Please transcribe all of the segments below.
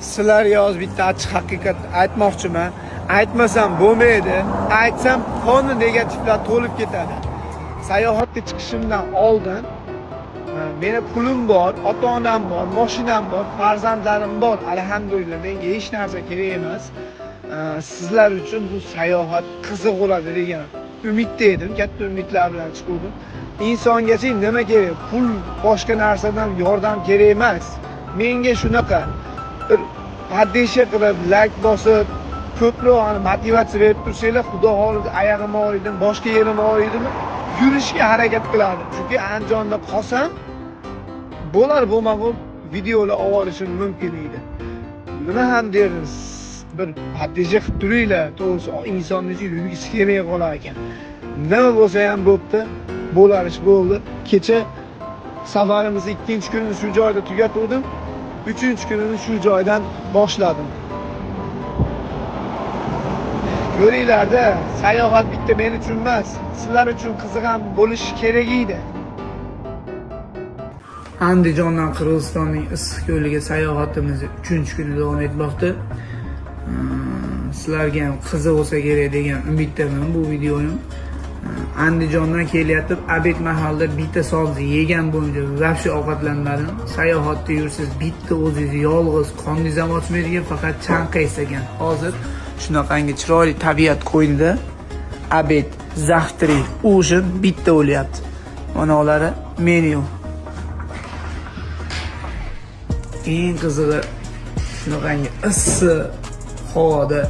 Sizlarga hozir bitta achchiq haqiqat aytmoqchiman. Aytmasam bo'lmaydi. Aytsam qoni negativlar to'lib ketadi. Sayohatga chiqishimdan oldin meni pulim bor, ota-onam bor, mashinam bor, farzandlarim bor. Alhamdulillah, menga hech narsa kerak emas. Sizlar uchun bu sayohat qiziq bo'ladi degan umidda edim, katta umidlar bilan chiqdim. Insonga nima kerak? Pul, boshqa narsadan yordam kerak emas. Menga shunaqa bir поддержка qilib, like bosib, ko'proq motivatsiya berib tursanglar, Xudo xohlasa oyog'im og'riydimi, boshqa yerim og'riydimi, yurishga harakat qilardim. Chunki Andijonda qolsam, bo'lar bo'lmag'ur videolar olib olishim mumkin edi. Nima ham derdim, bir поддержка qilib turinglar, to'g'risi insonni yurgisi kelmay qolar ekan. Nima bo'lsa ham bo'pti, bo'lar ish bo'ldi. Kecha safarimizni ikkinchi kunini shu joyda tugatuvdim. Uchinchi kunini shu joydan boshladim. Ko'ringlarda, sayohat bitta men uchun emas, sizlar uchun qiziq ham bo'lishi kerak edi. Andijondan Qirg'izistonning Issiq ko'liga sayohatimiz 3-kuni davom etmoqda. Sizlarga ham qiziq bo'lsa kerak degan umiddaman bu videonim. Andijondan kelyapti, obed mahalda bitta somsa yegan bo'yicha вообще ovqatlanmadim. Sayohatda yursiz bitta o'zingiz yolg'iz, qorningiz ham ochmaydigan, faqat chanqaysiz ekan. Hozir shunaqangi chiroyli tabiat qo'ynida obed, завтрак, ужин bitta bo'lyapti. Mana ular menyu. Eng qizig'i shunaqangi issiq havoda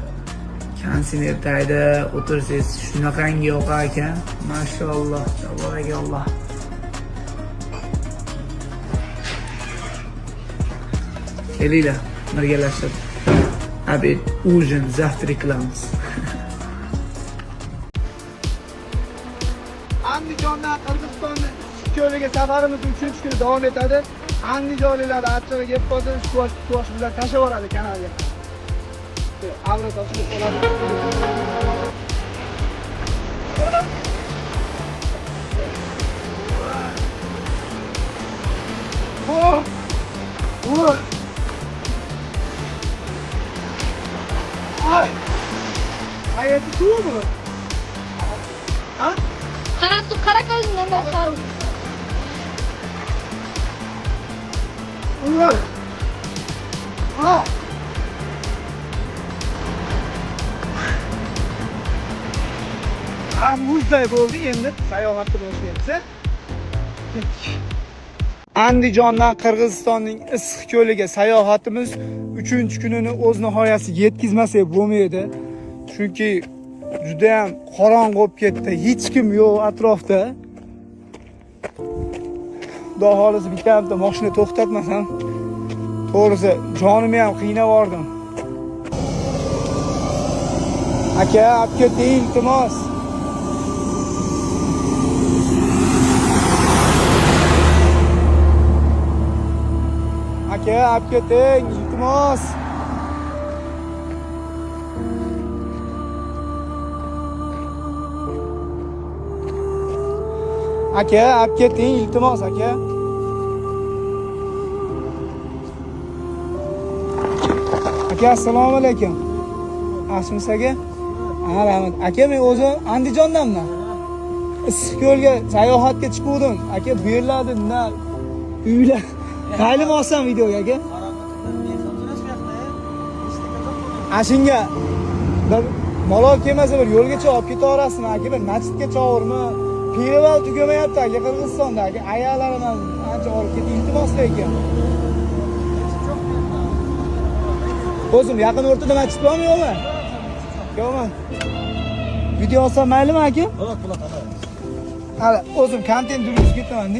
konditsioner tagida o'tirsangiz shunaqangi yoqar ekan. Mashalloh, tabarakalloh. Kelinglar, birgalashib obed, ужин, завтрак qilamiz. Andijondan Qirg'izistonning Issiq ko'liga safarimiz 3-kuni davom etadi. Andijonliklar achchig'i kelib qolsa, squash bilan tashlab yuboradi kanalga. Avra toshib qoladi. Oh! Oh! Ay! Hayati suvmi? Ha? Qara suv, qara ko'zingdan boqar. Ular! Ha! Ha, muzday bo'ldi, endi sayohatni boshlaymiz. Ketdik. Andijondan Qirg'izistonning Issiq ko'liga sayohatimiz 3-kunini o'z nihoyasiga yetkazmasak bo'lmaydi. Chunki juda ham qorong'i bo'lib ketdi. Hech kim yo'q atrofda. Xudo xohlasa bitta mashina to'xtatmasam, to'g'risi jonimni ham qiynab yubordim. Aka, olib keting, iltimos. Aka, olib keting, iltimos. Aka, olib keting, iltimos, aka. Aka, assalomu alaykum. Yaxshimisiz aka? Ha, rahmat. Aka, men o'zim Andijondanman. Issiqko'lga sayohatga chiquvdim. Aka, bu yerlarda nima uylar. Maylimi olsam videoga aka? Ana shunga bir malol kelmasa bir yo'lgacha olib keta olasizmi aka? Bir masjidga chog'irmi? Pereval tugamayapti aka Qirg'izistonda aka. Ayolarim ham ancha olib ketdi, iltimos lekin. O'zim yaqin o'rtada masjid bormi yo'qmi? Yo'qmi? Video olsam maylimi aka? Bo'ladi, bo'ladi. Hali o'zim kontent yurgizib ketaman.